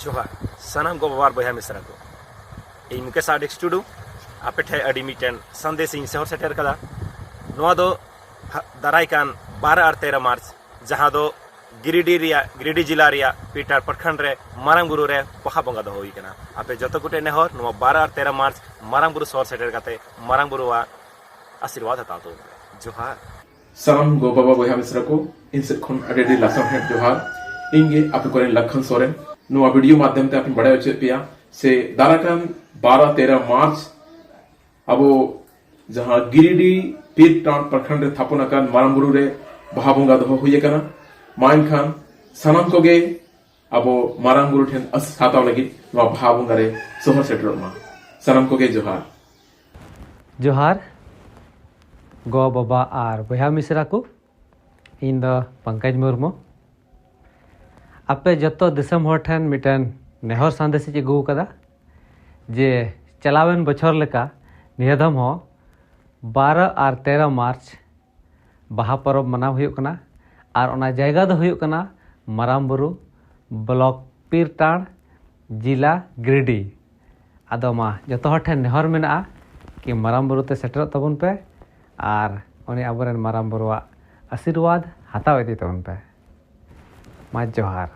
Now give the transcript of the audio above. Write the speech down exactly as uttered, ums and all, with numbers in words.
ᱡᱚᱦᱟᱨ ᱥᱟᱱᱟᱢ ᱜᱚ ᱵᱟᱵᱟ ᱟᱨ ᱵᱚᱭᱦᱟ ᱢᱤᱥᱨᱟ ᱠᱚ᱾ ᱤᱧ ᱢᱩᱠᱮᱥ ᱟᱰᱤᱠᱥ ᱴᱩᱰᱩ ᱟᱯᱮ ᱴᱷᱮᱱ ᱟᱹᱰᱤ ᱢᱤᱫᱴᱮᱱ ᱥᱟᱸᱫᱮᱥ ᱤᱧ ᱥᱚᱦᱚᱨ ᱥᱮᱴᱮᱨ ᱠᱟᱫᱟ᱾ ᱱᱚᱣᱟ ᱫᱚ ᱦᱟ- ᱫᱟᱨᱟᱭ ᱠᱟᱱ ᱵᱟᱨᱚ ᱟᱨ ᱛᱮᱨᱚ ᱢᱟᱨᱪ, ᱡᱟᱦᱟᱸ ᱫᱚ ᱜᱤᱨᱤᱰᱤ ᱨᱮᱭᱟᱜ, ᱜᱤᱨᱤᱰᱤ ᱡᱤᱞᱟ ᱨᱮᱭᱟᱜ ᱯᱤᱨᱴᱟᱲ ᱯᱨᱚᱠᱷᱚᱸᱰ ᱨᱮ ᱢᱟᱨᱟᱝ ᱵᱩᱨᱩ ᱨᱮ ᱵᱟᱦᱟ ᱵᱚᱸᱜᱟ ᱫᱚᱦᱚ ᱦᱩᱭ ᱠᱟᱱᱟ᱾ ᱟᱯᱮ ᱡᱚᱛᱚ ᱠᱚᱴᱷᱮᱱ ᱱᱮᱦᱚᱨ, ᱱᱚᱣᱟ ᱵᱟᱨᱚ ᱟᱨ ᱛᱮᱨᱚ ᱢᱟᱨᱪ ᱢᱟᱨᱟᱝ ᱵᱩᱨᱩ ᱥᱚᱦᱚᱨ ᱥᱮᱴᱮᱨ ᱠᱟᱛᱮ ᱢᱟᱨᱟᱝ ᱵᱩᱨᱩᱣᱟᱜ ᱟᱥᱤᱨᱵᱟᱫᱽ ᱦᱟᱛᱟᱣ ᱛᱟᱵᱚᱱ ᱯᱮ᱾ ᱡᱚᱦᱟᱨ᱾ ᱥᱟᱱᱟᱢ ᱜᱚ ᱵᱟᱵᱟ ᱵᱚᱭᱦᱟ ᱢᱤᱥᱨᱟ ᱠᱚ, ᱤᱧ ᱥᱮᱫ ᱠᱷᱚᱱ ᱟᱹᱰᱤ ᱟᱹᱰᱤ ᱞᱟᱥᱟᱲᱦᱮᱫ ᱡᱚᱦᱟᱨ᱾ ᱤᱧ ᱜᱮ ᱟᱯᱮ ᱠᱚᱨᱮᱱ ᱞᱟᱠᱷᱟᱱ ᱥᱚᱨᱮᱱ᱾ ᱱᱚᱣᱟ ᱵᱷᱤᱰᱤᱭᱳ ᱢᱟᱫᱽᱫᱷᱚᱢ ᱛᱮ ᱟᱯᱮᱧ ᱵᱟᱲᱟᱭ ᱦᱚᱪᱚᱭᱮᱫ ᱯᱮᱭᱟ ᱥᱮ ᱫᱟᱨᱟ ᱠᱟᱱ ᱵᱟᱨᱚ ᱛᱮᱨᱚ ᱢᱟᱨᱪ ᱟᱵᱚ ᱡᱟᱦᱟᱸ ᱜᱤᱨᱤᱰᱤ ᱯᱤᱨᱴᱟᱲ ᱯᱨᱚᱠᱷᱚᱸᱰ ᱨᱮ ᱛᱷᱟᱯᱚᱱ ᱟᱠᱟᱱ ᱢᱟᱨᱟᱝ ᱵᱩᱨᱩ ᱨᱮ ᱵᱟᱦᱟ ᱵᱚᱸᱜᱟ ᱫᱚᱦᱚ ᱦᱩᱭ ᱟᱠᱟᱱᱟ᱾ ᱢᱟ ᱮᱱᱠᱷᱟᱱ ᱥᱟᱱᱟᱢ ᱠᱚᱜᱮ ᱟᱵᱚ ᱢᱟᱨᱟᱝ ᱵᱩᱨᱩ ᱴᱷᱮᱱ ᱟᱥᱤᱥ ᱦᱟᱛᱟᱣ ᱞᱟᱹᱜᱤᱫ ᱱᱚᱣᱟ ᱵᱟᱦᱟ ᱵᱚᱸᱜᱟ ᱨᱮ ᱥᱚᱦᱚᱨ ᱥᱮᱴᱮᱨᱚᱜ ᱢᱟ᱾ ᱥᱟᱱᱟᱢ ᱠᱚᱜᱮ ᱡᱚᱦᱟᱨ᱾ ᱡᱚᱦᱟᱨ ᱜᱚ ᱵᱟᱵᱟ ᱟᱨ ᱵᱚᱭᱦᱟ ᱢᱤᱥᱨᱟ ᱠᱚ, ᱤᱧ ᱫᱚ ᱯᱚᱝᱠᱚᱡᱽ ᱢᱩᱨᱢᱩ᱾ ᱟᱯᱮ ᱡᱚᱛᱚ ᱫᱤᱥᱚᱢ ᱦᱚᱲ ᱴᱷᱮᱱ ᱢᱤᱫᱴᱮᱱ ᱱᱮᱦᱚᱨ ᱥᱟᱸᱫᱮᱥ ᱤᱧ ᱟᱹᱜᱩ ᱟᱠᱟᱫᱟ ᱡᱮ ᱪᱟᱞᱟᱣᱮᱱ ᱵᱚᱪᱷᱚᱨ ᱞᱮᱠᱟ ᱱᱤᱭᱟᱹ ᱫᱷᱟᱣ ᱦᱚᱸ ᱵᱟᱨᱚ ᱟᱨ ᱛᱮᱨᱚ ᱢᱟᱨᱪ ᱵᱟᱦᱟ ᱯᱚᱨᱚᱵᱽ ᱢᱟᱱᱟᱣ ᱦᱩᱭᱩᱜ ᱠᱟᱱᱟ᱾ ᱟᱨ ᱚᱱᱟ ᱡᱟᱭᱜᱟ ᱫᱚ ᱦᱩᱭᱩᱜ ᱠᱟᱱᱟ ᱢᱟᱨᱟᱝ ᱵᱩᱨᱩ, ᱵᱞᱚᱠ ᱯᱤᱨᱴᱟᱲ, ᱡᱤᱞᱟ ᱜᱤᱨᱤᱰᱤ᱾ ᱟᱫᱚ ᱢᱟ ᱡᱚᱛᱚ ᱦᱚᱲ ᱴᱷᱮᱱ ᱱᱮᱦᱚᱨ ᱢᱮᱱᱟᱜᱼᱟ ᱠᱤ ᱢᱟᱨᱟᱝ ᱵᱩᱨᱩ ᱛᱮ ᱥᱮᱴᱮᱨᱚᱜ ᱛᱟᱵᱚᱱ ᱯᱮ ᱟᱨ ᱩᱱᱤ ᱟᱵᱚᱨᱮᱱ ᱢᱟᱨᱟᱝ ᱵᱩᱨᱩᱣᱟᱜ ᱟᱥᱤᱨᱵᱟᱫᱽ ᱦᱟᱛᱟᱣ ᱤᱫᱤ ᱛᱟᱵᱚᱱ ᱯᱮ᱾ ᱢᱟ ᱡᱚᱦᱟᱨ᱾